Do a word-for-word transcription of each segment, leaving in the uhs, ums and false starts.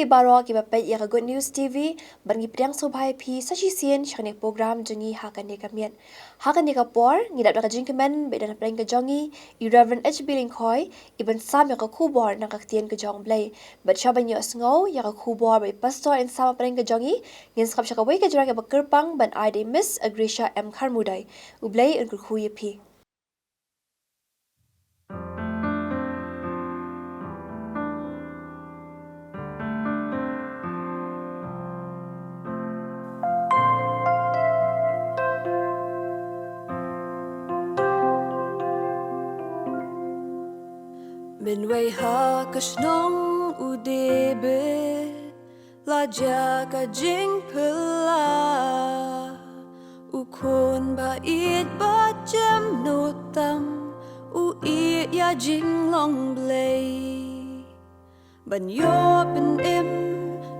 Baroh kiba peit ïa ka Good News T V, bad ngi pdiang sngewbha ïa phi sa shisien sha kane ka program jong ngi ha kane ka miet. Ha kane ka por, ngi dap da ka jingkmen, bad ïa na pdeng ka jong ngi, i Reverend H B Lyngkhoi, i ban sam ïa ka khubor na ka ktien ka jong U Blei. Bad sha ban ïohsngew ïa ka khubor bad i Pastor in sam ha pdeng ka jong ngi, ngin sngap sha kawei ka jingrwai kaba kyrpang ban ai da i Miss Agrisha M Kharmudai. U Blei un kyrkhu ïa phi. Mynwei ha ka shnong u David, la jia ka jingphylla. U khun ba ïeit ba jem nud tam, u ïeit ïa jinglong Blei. Ban ïoh pynim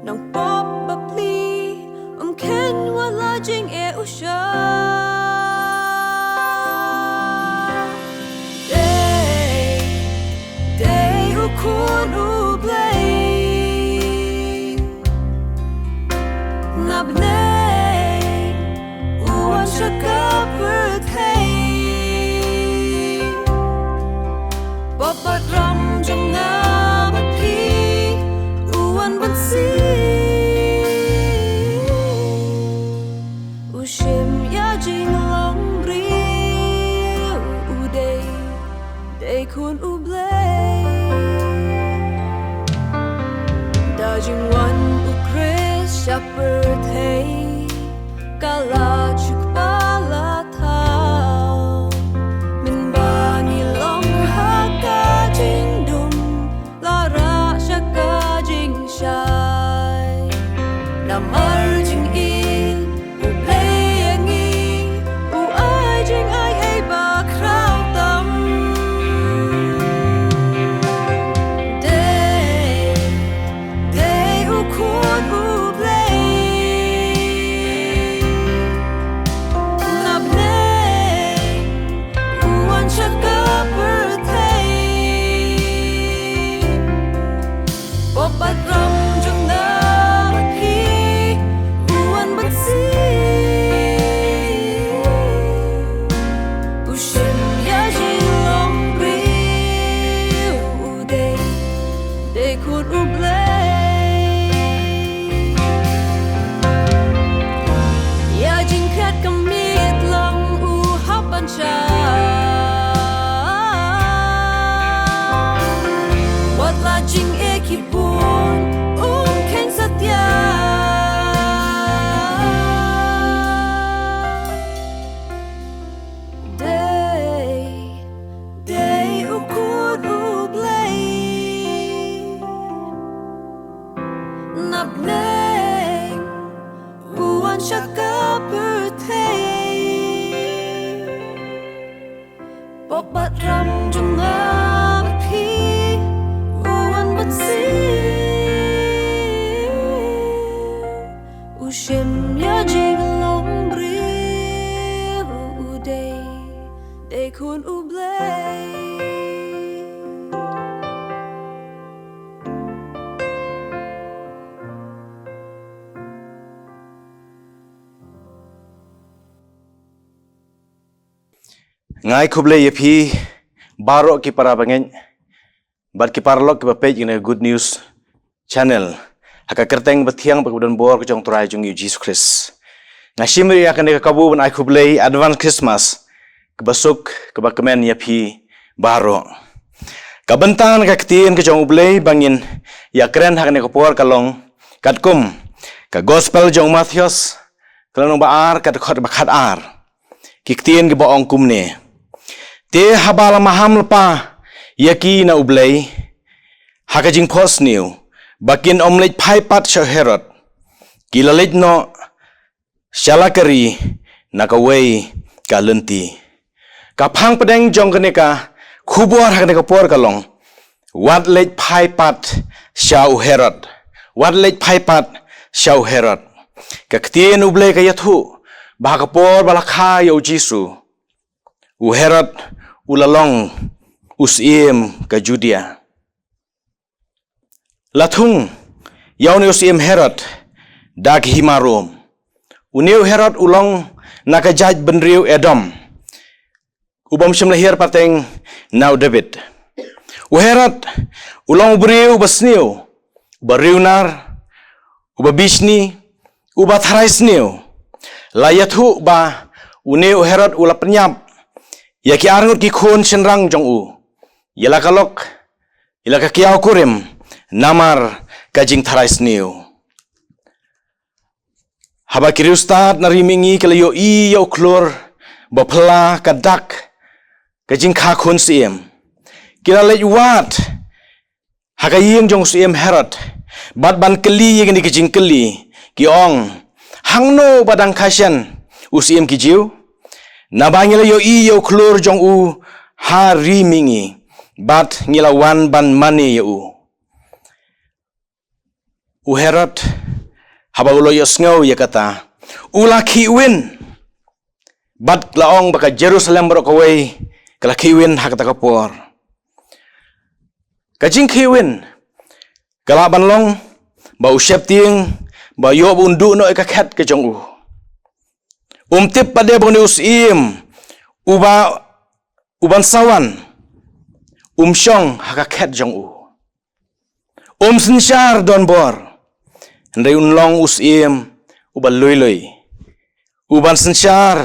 nongpop bapli, um kheiñ wat la jingeh u sha. Dei, dei u khun U Blei. Na bneng u wan sha ka pyrthei. Pop bad ram jong nga bad phi, u wan ban siew. U shim ïa jinglong briew, u dei, dei khun U Blei. Da jingwan U Khrist sha pyrthei, ka la shu kpa la thaw. Mynba ngi long ha ka jingdum, la rah sha ka jingshai. Namar jingïeit U Blei ïa ngi, u ai jingai ei ba khraw tam. Dei, dei u khun U Blei. Na bneng u wan sha ka pyrthei. Pop bad ram jong nga bad phi, u wan ban siew. U shim ïa jinglong briew, u dei, dei khun U Blei. Ïa jingkhat ka miet long u hap ban shah. Wat la jingeh ki bun, um kheiñ satia. Dei, dei u khun U Blei. Na bneng u wan sha ka pyrthei. Pop bad ram jong nga bad phi, u wan ban siew. U shim ïa jinglong briew, u dei, dei khun U Blei. Nga ai khublei ïa phi baroh ki para bangeit bad ki paralok kiba peit ïa kane Good News Channel ha ka kyrteng bathiang bad kaba donbor ka jong U Trai jong ngi U Jisu Khrist. Nga shim ïa kane ka kabu ban ai khublei advance Christmas kaba suk kaba kmen ïa phi baroh. Ka bynta na ka ktien ka jong U Blei ba ngin ïakren ha kane ka por ka long katkum ka Gospel jong u Mathaios, ka lynnong ba ar, ka dkhot ba khatar. Ki ktien kiba ong kumne: Te haba la maham lypa ïa ki na U Blei ha ka jingphohsniew ba kin ym leit phai pat sha u Herod, ki la leit noh sha la ka ri na kawei ka lynti. Ka phang pdeng jong kane ka khubor ha kane ka por ka long: Wat leit phai pat sha u Herod. Wat leit phai pat sha u Herod. Ka ktien U Blei ka ïathuh ba ha ka por ba la kha ïa U Jisu, u Herod u la long u syiem ka Judia. La thung ïa une u syiem Herod da ka hima Rom. Une u Herod u long na ka jaid bynriew Edom, u bym shym la hiar pateng na u David. U Herod u long u briew uba sniew, uba riewnar, uba bishni, uba tharai sniew. La ïathuh ba une u Herod u la pynïap ïa ki arngut ki khun shynrang jong u, ïa la ka lok, ïa la ka kiaw kurim, namar ka jingtharai sniew. Haba ki riewstad na ri mihngi ki la ïohi ïa u khlur ba phylla ka dak ka jingkha khun syiem, ki la leit wad ha ka ïing jong u syiem Herod bad ban kylli ïa kine ki jingkylli, ki ong: "Hangno ba dang kha shen u syiem ki Jiw? Naba ngi la ïohi ïa u khlur jong u ha ri mihngi bad ngi la wan ban mane ïa u." U Herod, haba u la ïohsngew ïa kata, u la khihwin. Bad la ong ba ka Jerusalem baroh kawei ka la khihwin ha kata ka por. Ka jingkhihwin ka lah ban long ba u sheptieng ba ïoh ba un duh noh ïa ka khet ka jong u. Um tip pat de ba une u syiem uba, uban sa wan, um shong ha ka khet jong u. Um synshar donbor, hynrei un long u syiem uba lui lui, uban synshar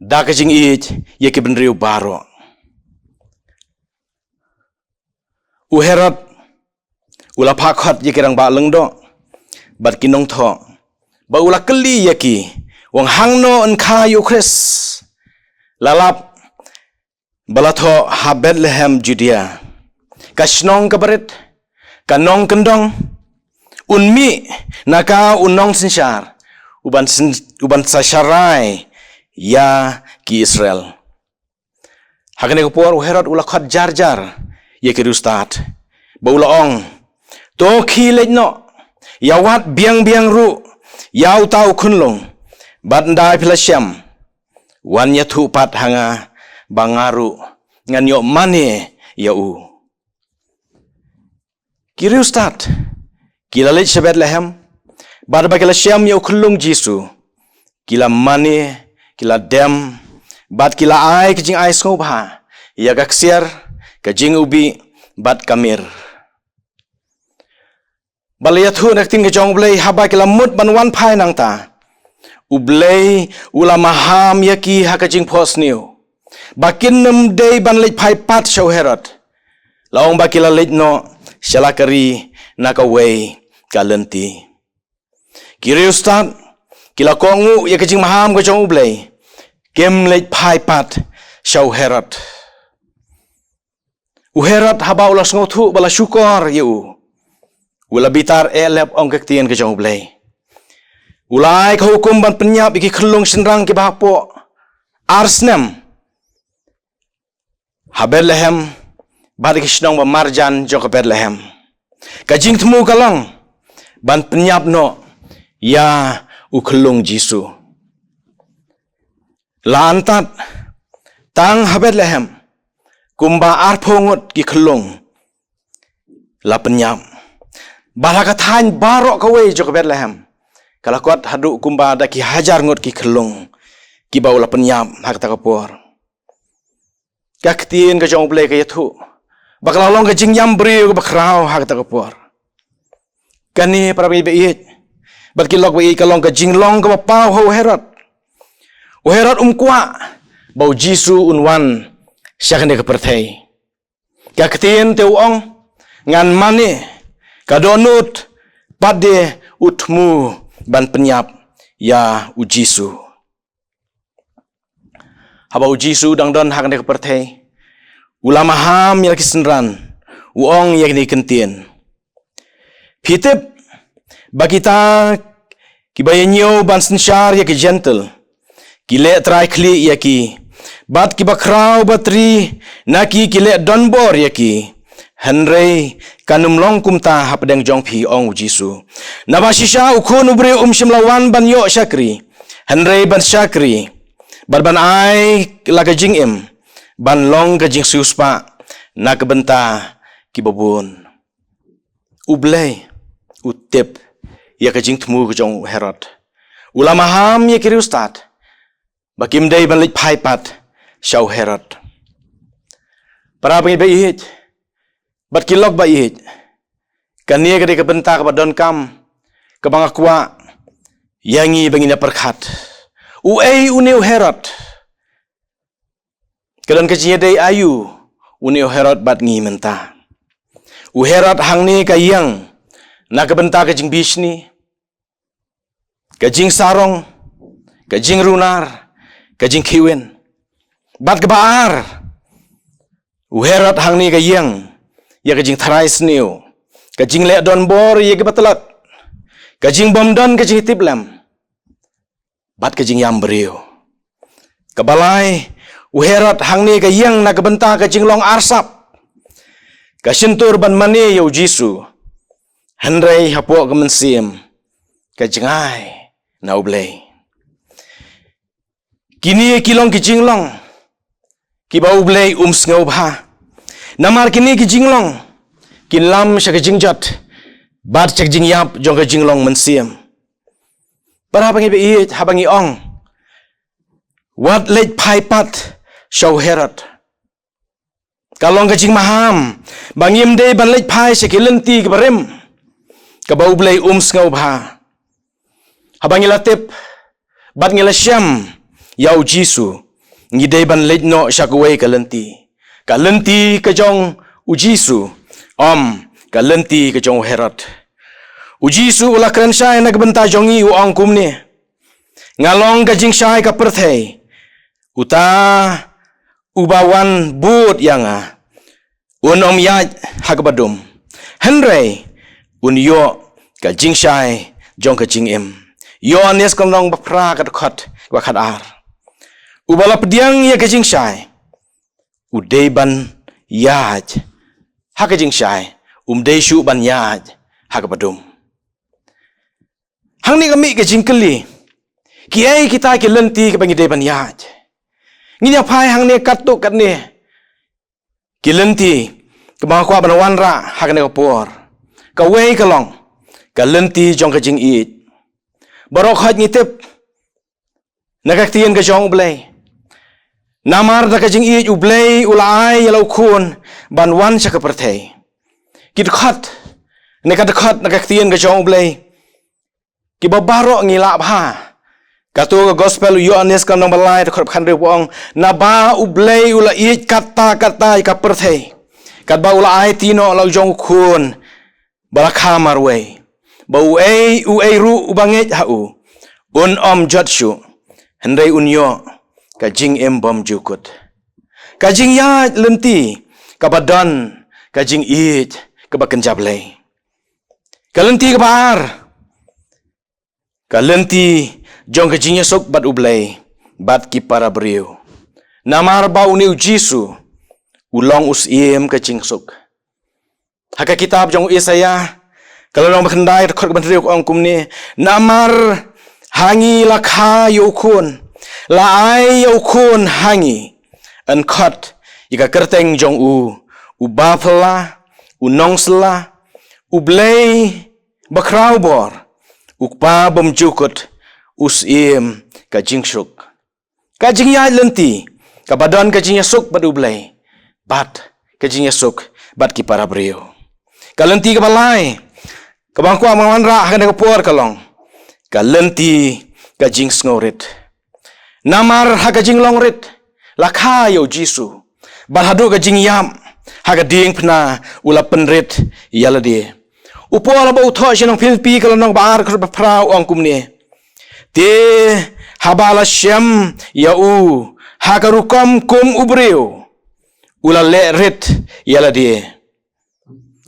da ka jingïeit ïa ki bynriew baroh. U Herod u la phah khot ïa ki rangbah lyngdoh bad ki nongthoh, ba u la kylli ïa ki, u ong: "Hangno yn kha ïa u Khrist? La lap ba la thoh ha Bethlehem Judea, ka shnong kaba rit, ka nongkyndong, un mih na ka u nongsynshar, uban syn-, uban sa sharai ïa ki Israel." Ha kane ka por u Herod u la khot jar jar ïa ki riewstad, ba u la ong: "To khie leit noh, ïa wad biang biang ruh ïa uta u khunlung, bad ynda phi la shem, wan ïathuh pat ha nga, ba nga ruh ngan ïoh mane ïa u." Ki riewstad ki la leit sha Bethlehem, bad ba ki la shem ïa u khunlung Jisu, ki la mane, ki la dem, bad ki la ai ka jingai sngewbha ïa ka ksiar, ka jingubi, bad ka mir. Bad la ïathuh na ka ktien ka jong U Blei, haba ki la mut ban wan phai nangta, U Blei u la maham ïa ki ha ka jingphohsniew, ba kin ym dei ban leit phai pat sha u Herod. La ong ba ki la leit noh sha la ka ri na kawei ka lynti. Ki riewstad ki la kohnguh ïa ka jingmaham ka jong U Blei, kim leit phai pat sha u Herod. U Herod haba u la sngewthuh ba la shukor ïa u, u la bitar eh lep, ong ka ktien ka jong U Blei. U la ai ka hukum ban pynïap ïa ki khunlung shynrang kiba hapoh ar snem ha Bethlehem, bad ki shnong ba marjan jong ka Bethlehem. Ka jingthmu ka long ban pynïap noh ïa u khunlung Jisu. La antad tang ha Bethlehem kumba arphew ngut ki khunlung la pynïap. Bad ha ka thaiñ baroh kawei jong ka Bethlehem ka la kot haduh kumba da ki hajar ngut ki khunlung kiba u la pynïap ha kata ka por. Ka ktien ka jong U Blei ka ïathuh ba ka la long ka jingïam briew kaba khraw ha kata ka por. Kane, para bangeit ba ïeit bad ki lok ba ïeit, ka long ka jinglong kaba paw ha u Herod. U Herod um kwah ba u Jisu un wan sha kane ka pyrthei. Ka ktien te u ong: "Ngan mane, ka dohnud pat de u thmu ban pynïap ïa u Jisu." Haba u Jisu u dang don ha kane ka pyrthei, u la maham ïa la ki synran, u ong ïa kine ki ktien: "Phi tip ba kita kiba ïa ñiew ban synshar ïa ki Jentil, ki leh trai khlieh ïa ki, bad kiba khraw batri na ki, ki leh donbor ïa ki. Hynrei kan ym long kumta hapdeng jong phi, ong u Jisu. Naba shisha u Khun u Briew um shym la wan ban ïoh shakri, hynrei ban shakri, bad ban ai la ka jingim, ban long ka jingsiewspah na ka bynta kiba bun." U Blei u tip ïa ka jingthmu ka jong u Herod. U la maham ïa ki riewstad ba kim dei ban leit phai pat sha u Herod. Para bangeit ba ïeit bad ki lok ba ïeit, kane ka dei ka bynta kaba donkam kaba nga kwah ïa ngi ba ngin ïa pyrkhat. Uei une u Herod? Ka don ka jingïadei aïu une u Herod bad ngi mynta? U Herod hangne ka ïeng na ka bynta ka jingbishni, ka jingsarong, ka jingrunar, ka jingkheiwin. Bad kaba ar, u Herod hangne ka ïeng ïa ka jingtharai sniew, ka jingleh donbor ïa kiba tlot, ka jingbymdon ka jingtiplem bad ka jingïam briew. Kaba lai, u Herod hangne ka ïeng na ka bynta ka jinglong arsap, ka shyntur ban mane ïa u Jisu, hynrei hapoh ka mynsiem ka jngai na U Blei. Kine ki long ki jinglong kiba U Blei um sngewbha. Namar kine ki jinglong kin lam sha ka jingjot bad sha ka jingïap jong ka jinglong mynsiem. Para bangeit ba ïeit, haba ngi ong wat leit phai pat sha u Herod, ka long ka jingmaham ba ngim dei ban leit phai sha ki lynti kiba rim, kaba U Blei um sngewbha. Haba ngi la tip bad ngi la shem ïa u Jisu, ngi dei ban leit noh sha kawei ka lynti, ka lynti ka jong u Jisu, ym ka lynti ka jong u Herod. U Jisu u la kren shai na ka bynta jong ngi, u ong kumne: Nga long ka jingshai ka pyrthei. Uta uba wan bud ïa nga, un ym ïaid ha kaba dum, hynrei un ïoh ka jingshai jong ka jingim. Ïoannis ka lynnong ba phra, ka dkhot ba khatar. Uba la pdiang ïa ka jingshai u dei ban ïaid ha ka jingshai, um dei shuh ban ïaid ha kaba dum. Hangne ka mih ka jingkylli, kiei kita ki lynti kiba ngi dei ban ïaid? Ngin ïa phai hangne katto katne ki lynti kiba nga kwah ban wanrah ha kane ka por. Kawei ka long ka lynti jong ka jingïeit. Baroh khoit ngi tip na ka ktien ka jong U Blei, namar da ka jingïeit U Blei u la ai ïa la u Khun ban wan sha ka pyrthei. Ki dkhot, ne ka dkhot na ka ktien ka jong U Blei kiba baroh ngi lah bha. Kato ka Gospel u Ïoannis ka lynnong ba lai, dkhot ba khathynriew, ba ong: Naba U Blei u la ïeit katta katta ïa ka pyrthei, katba u la aiti noh la u jong u Khun ba la kha marwei, ba uei uei ruh uba ngeit ha u un ym jot shuh, hynrei un ïoh ka jingim bymjukut. Ka jingïaid lynti kaba don ka jingïeit kaba kynja Blei. Ka lynti kaba ar, ka lynti jong ka jingïasuk bad U Blei bad ki para briew. Namar ba une u Jisu u long u Syiem ka jingsuk. Ha ka kitab jong u Isaïah ka lynnong ba khyndai, dkhot ba hynriew, ka ong kumne: Namar ha ngi la kha ïa u Khun, la ai ïa u Khun ha ngi, yn khot ïa ka kyrteng jong u, u Baphylla, u Nongsylla, U Blei Bakhrawbor, U Kpa Bymjukut, u Syiem ka jingsuk. Ka jingïaid lynti kaba don ka jingïasuk bad U Blei bad ka jingïasuk bad ki para briew. Ka lynti kaba lai kaba nga kwah ban wanrah ha kane ka por ka long ka lynti ka jingsngewrit. Namar ha ka jinglong rit la kha ïa u Jisu, bad haduh ka jingïap ha ka diengphna u la pynrit ïa lade. U Paul haba u thoh sha ki nong Philippi ka lynnong ba ar, dkhot ba phra, u ong kumne: Te haba la shem ïa u ha ka rukom kum u briew, u la leh rit ïa lade,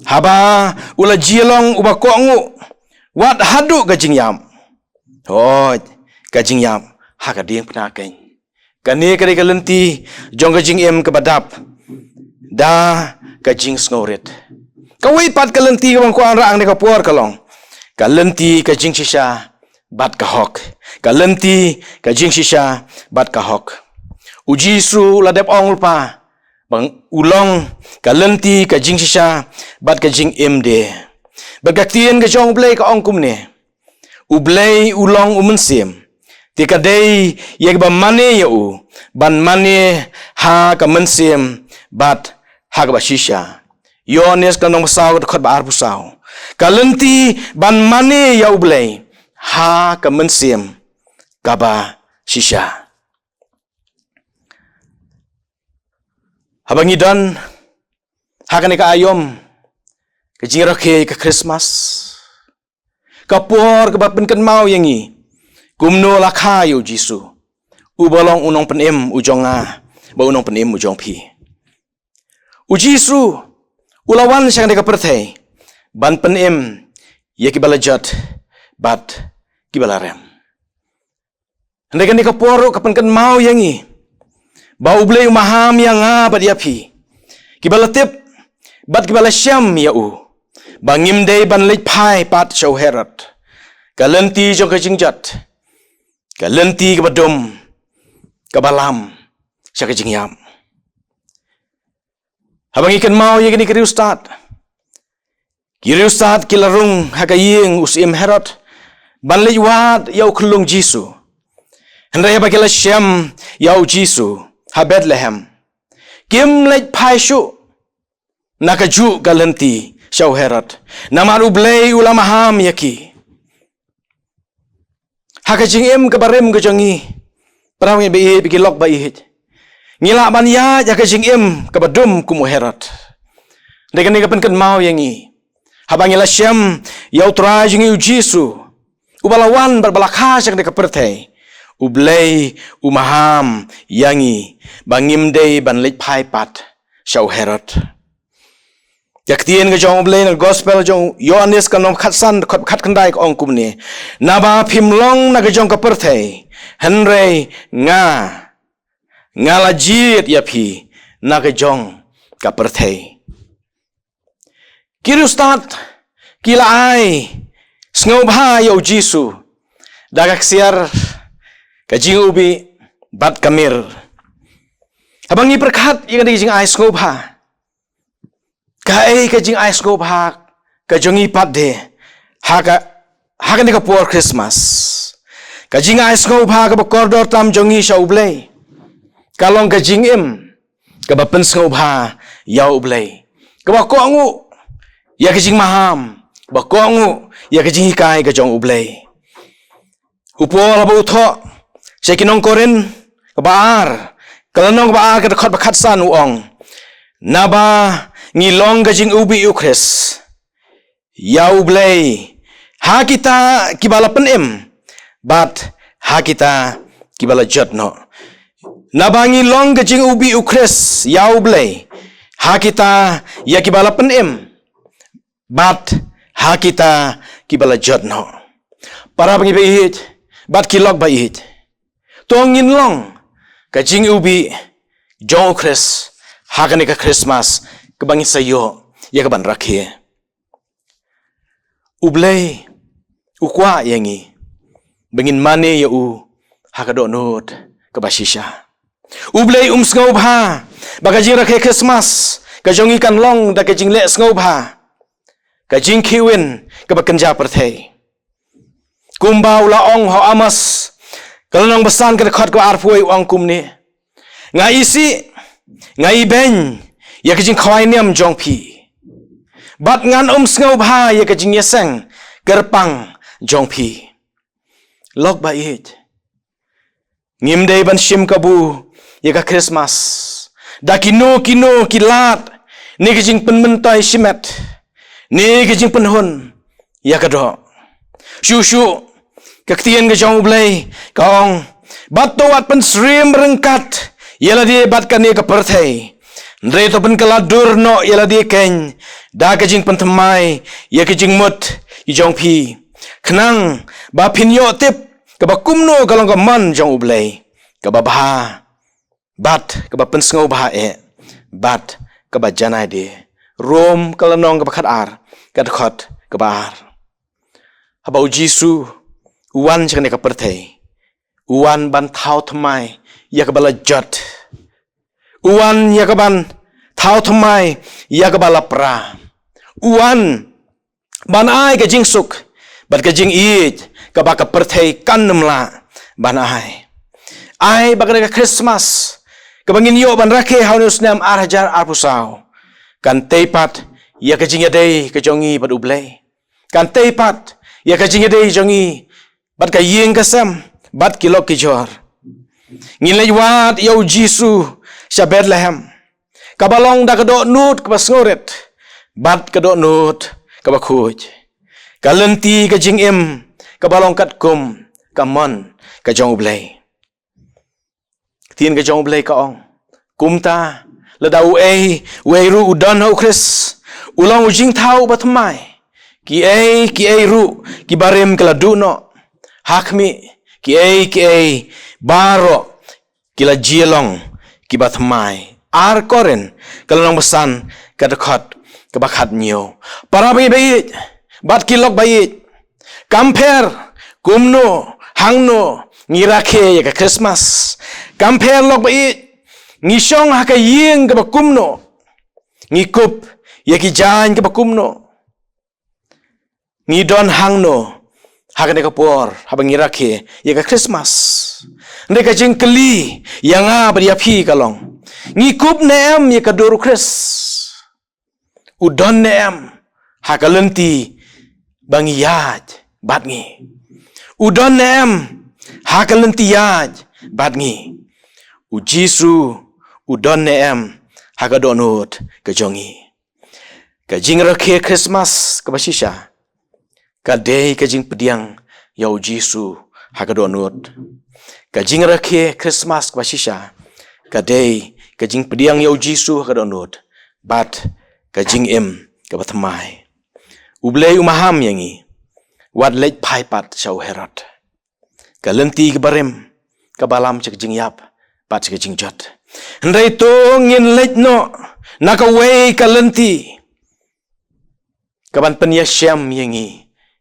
haba u la jia long uba kohnguh wat haduh ka jingïap. Hooid, ka jingïap ha ka diengphna keiñ. Kane ka dei ka lynti jong ka jingim kaba dap da ka jingsngewrit. Kawei pat ka lynti kaba nga kwah ban rah ha kane ka por ka long ka lynti ka jingshisha bad ka hok. Ka lynti ka jingshisha bad ka hok. U Jisu u la dep ong lypa ba u long ka lynti ka jingshisha bad ka jingim de. Bad ka ktien ka jong U Blei ka ong kumne: U Blei u long u mynsiem, te ka dei ïa kiba mane ïa u ban mane ha ka mynsiem bad ha kaba shisha. Ïoannis ka lynnong ba saw, ka dkhot ba arphew saw. Ka lynti ban mane ïa U Blei ha ka mynsiem kaba shisha. Haba ngi don ha kane ka aïom ka jingrakhe ka Christmas, ka por kaba pynkynmaw ïa ngi kumno la kha ïa U Jisu, uba long u nongpynim u jong nga bad u nongpynim u jong phi. U Jisu u la wan sha kane ka pyrthei ban pynim ïa kiba la jot bad kiba la rem. Hynrei kane ka por ruh ka pynkynmaw ïa ngi ba U Blei u maham ïa nga bad ïa phi, kiba la tip bad kiba la shem ïa u, ba ngim dei ban leit phai pat sha u Herod. Ka lynti jong ka jingjot, ka lynti kaba dum, kaba lam sha ka jingïap. Haba ngi kynmaw ïa kine ki riewstad, ki riewstad ki la rung ha ka ïing u syiem Herod ban leit wad ïa u khyllung Jisu. Hynrei haba ki la shem ïa U Jisu ha Bethlehem, kim leit phai shuh na kajuh ka lynti sha u Herod, namar U Blei u la maham ïa ki. Ha ka jingim kaba rim ka jong ngi, para bangeit ba ïeit, ki lok ba ïeit, ngi lah ban ïaid ha ka jingim kaba dum kum u Herod. Hynrei kane ka pynkynmaw ïa ngi, haba ngi la shem ïa U Trai jong ngi U Jisu, uba la wan bad ba la kha sha kane ka pyrthei, U Blei u maham ïa ngi ba ngim dei ban leit phai pat sha u Herod. Ka ktien ka jong U Blei na ka gospel jong u Ïoannis ka lynnong khatsan, dkhot khatkhyndai ka ong kumne: Naba phim long na ka jong ka pyrthei, hynrei nga, nga la jied ïa phi na ka jong ka pyrthei. Ki riewstad ki la ai sngewbha ïa U Jisu da ka ksiar, ka jingïuhbih bad ka mir. Haba ngi pyrkhat ïa ka jingai sngewbha, kaei ka jingai sngewbha ka jong ngi pat de ha ka, ha kane ka por Christmas? Ka jingai sngewbha kaba kordor tam jong ngi sha U Blei ka long ka jingim kaba pynsngewbha ïa U Blei, kaba kohnguh ïa ka jingmaham, kaba kohnguh ïa ka jinghikai ka jong U Blei. U Paul haba u thoh sha ki nong Korinth kaba ar, ka lynnong kaba ar, ka dkhot ba khatsan, u ong: Naba ngi long ka jingïuhbih ïa U Khrist ïa U Blei ha kita kiba la pynim bad ha kita kiba la jot noh. Naba ngi long ka jingïuhbih ïa U Khrist ïa U Blei ha kita ïa kiba la pynim bad ha kita kiba la jot noh. Para bangeit ba ïeit bad ki lok ba ïeit, to ngin long ka jingïuhbih jong U Khrist ha kane ka Christmas kaba ngin sa ïoh ïa kaban rakhe. U Blei u kwah ïa ngi ba ngin mane ïa u ha ka dohnud kaba shisha. U Blei um sngewbha ba ka jingrakhe Christmas ka jong ngi kan long da ka jingleh sngewbha, ka jingkhih win kaba kynja pyrthei. Kumba u la ong ha u Amos ka lynnong ba san, ka dkhot kaba arphew, u ong kumne: Nga isih, nga ibeiñ ïa ka jingkhawai niam jong phi, bad ngan ym sngewbha ïa ka jingïaseng kyrpang jong phi. Lok ba ïeit, ngim dei ban shim kabu ïa ka Christmas da kino kino ki lad ne ki jingpynmyntoi shimet ne ki jingpynhun ïa ka doh. Shuh shuh ka ktien ka jong U Blei ka ong: Bad to wat pynsyriem ryngkat ïa lade bad kane ka pyrthei, hynrei to pynkylla dur noh ïa lade keiñ da ka jingpynthymmai ïa ka jingmut ka jong phi, khnang ba phin ïoh tip kaba kumno ka long ka mon jong U Blei, kaba bha bad kaba pynsngewbha eh bad kaba janai de. Rom ka lynnong kaba khatar, ka dkhot kaba ar. Haba U Jisu u wan sha kane ka pyrthei, u wan ban thaw thymmai ïa kaba la jot. U wan ïa kaban thaw thymmai ïa kaba la pra. U wan ban ai ka jingsuk bad ka jingïeit kaba ka pyrthei kan nym lah ban ai. Ai ba ka Christmas kaba ngin ïoh ban rakhe ha une u snem ar hajar arphew saw kan tei pat ïa ka jingïadei ka jong ngi bad U Blei. Kan tei pat ïa ka jingïadei jong ngi bad ka ïing ka sem bad ki lok ki jor. Ngin leit wad ïa U Jisu sha Bethlehem, kaba long da ka dohnud kaba sngewrit bad ka dohnud kaba khuid. Ka lynti ka jingim kaba long katkum ka mon ka jong U Blei. Ktien ka jong U Blei ka ong, kumta lada uei uei ruh u don ha U Khrist, u long u jingthaw uba thymmai. Kiei kiei ruh kiba rim ki la duh noh. Ha khmih, kiei kiei baroh ki la jia long kiba thymmai. Ar Korinth ka lynnong ba san, ka dkhot kaba khathynñiew. Para bangeit ba ïeit bad ki lok ba ïeit, kam pher kumno hangno ngi rakhe ïa ka Christmas. Kam pher lok ba ïeit, ngi shong ha ka ïing kaba kumno, ngi kup ïa ki jaiñ kaba kumno, ngi don hangno ha kane ka por haba ngi rakhe ïa ka Christmas. Hynrei ka jingkylli ïa nga bad ïa phi ka long, ngi kup ne em ïa ka dur U Khrist? U don ne em ha ka lynti ba ngi ïaid bad ngi? U don ne em ha ka lynti ïaid bad ngi? U Jisu u don ne em ha ka dohnud ka jong ngi? Ka jingrakhe Christmas kaba shisha ka dei ka jingpdiang ïa U Jisu ha ka dohnud. Ka jingrakhe Christmas kaba shisha ka dei ka jingpdiang ïa U Jisu ha ka dohnud bad ka jingim kaba thymmai. U Blei u maham ïa ngi, wat leit phai pat sha u Herod. Ka lynti kaba rim kaba lam sha ka jingïap bad sha ka jingjot. Hynrei to ngin leit noh na kawei ka lynti kaban pynïashem ïa ngi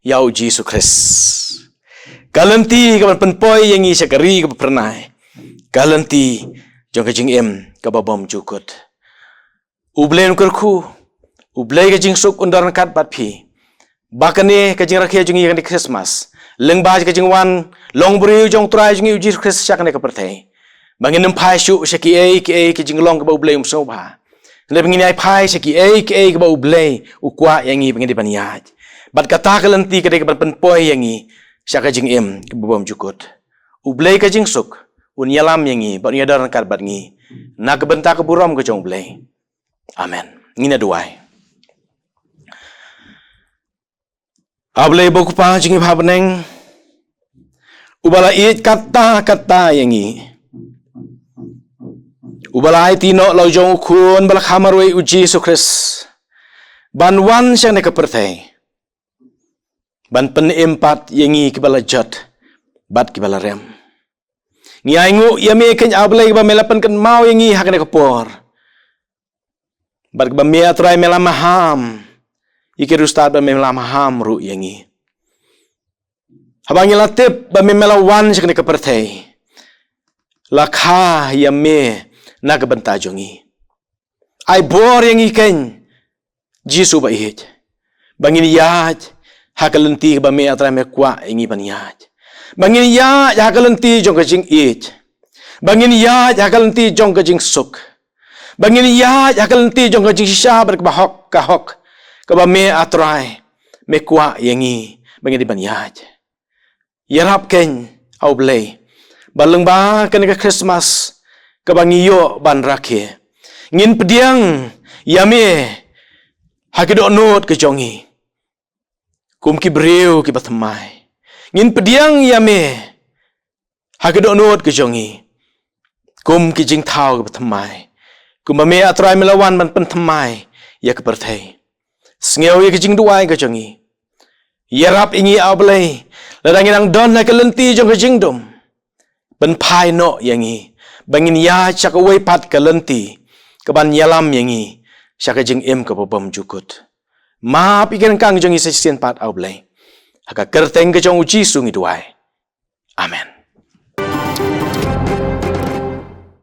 ïa U Jisu Khrist. Ka lynti kaban pynpoi ïa ngi sha ka ri kaba phyrnai. Ka lynti jong ka jingim kaba bymjukut. U Blei un kyrkhu, U Blei ka jingsuk un don ryngkat bad phi. Ba kane ka jingrakhe jong ngi kane Christmas, lyngba ka jingwan long briew jong U Trai jong ngi U Jisu Khrist sha kane ka pyrthei, ba ngin nym phai shuh sha kiei kiei ki jinglong kiba U Blei um sngewbha. Hynrei ba ngin ïai phai sha kiei kiei kiba U Blei u kwah ïa ngi ba ngin dei ban ïaid. Bad kata ka lynti ka dei kaban pynpoi ïa ngi sha ka jingim kaba bymjukut. U Blei ka jingsuk un ïalam ïa ngi bad un ïadon ryngkat bad ngi na ka bynta ka burom ka jong U Blei. Amen. Ngin ïa duwai. A Blei ba U Kpa jong ngi ba ha bneng, uba la ïeit katta katta ïa ngi, uba la aiti noh la u jong U Khun ba la kha marwei U Jisu Khrist ban wan sha kane ka pyrthei ban pynim pat ïa ngi kiba la jot bad kiba la rem. Ngi ainguh ïa me keiñ A Blei ba me la pynkynmaw ïa ngi ha kane ka por. Bad ba me A Trai me la maham ïa ki riewstad, ba me la maham ruh ïa ngi. Haba ngi la tip ba me me la wan sha kane ka pyrthei, la kha ïa me na ka bynta jong ngi. Ai bor ïa ngi keiñ Jisu ba ïeit, ba ngin ïaid ha ka lynti kaba me A Trai me kwah ïa ngi ban ïaid. Ba ngin ïaid ha ka lynti jong ka jingïeit. Ba ngin ïaid ha ka lynti jong ka jingsuk. Ba ngin ïaid ha ka lynti jong ka jingshisha bad kaba hok, ka hok kaba me A Trai me kwah ïa ngi ba ngin dei ban ïaid. Ïarap keiñ A Blei ba lyngba kane ka Christmas kaba ngi ïoh ban rakhe, ngin pdiang ïa me ha ki dohnud ka jong ngi kum ki briew kiba thymmai. Ngin pdiang ïa me ha ki dohnud ka jong ngi kum ki jingthaw kiba thymmai, kumba me A Trai me la wan ban pynthymmai ïa ka pyrthei. Sngew ïa ki jingduwai ka jong ngi. Ïarap ïa ngi A Blei, lada ngi dang don ha ka lynti jong ka jingdum, pynphai noh ïa ngi ba ngin ïaid sha kawei pat ka lynti kaban ïalam ïa ngi sha ka jingim kaba bymjukut. Map ïa ki ryngkang jong ngi sa shisien pat A Blei. Ha ka kyrteng ka jong U Jisu ngi duwai. Amen.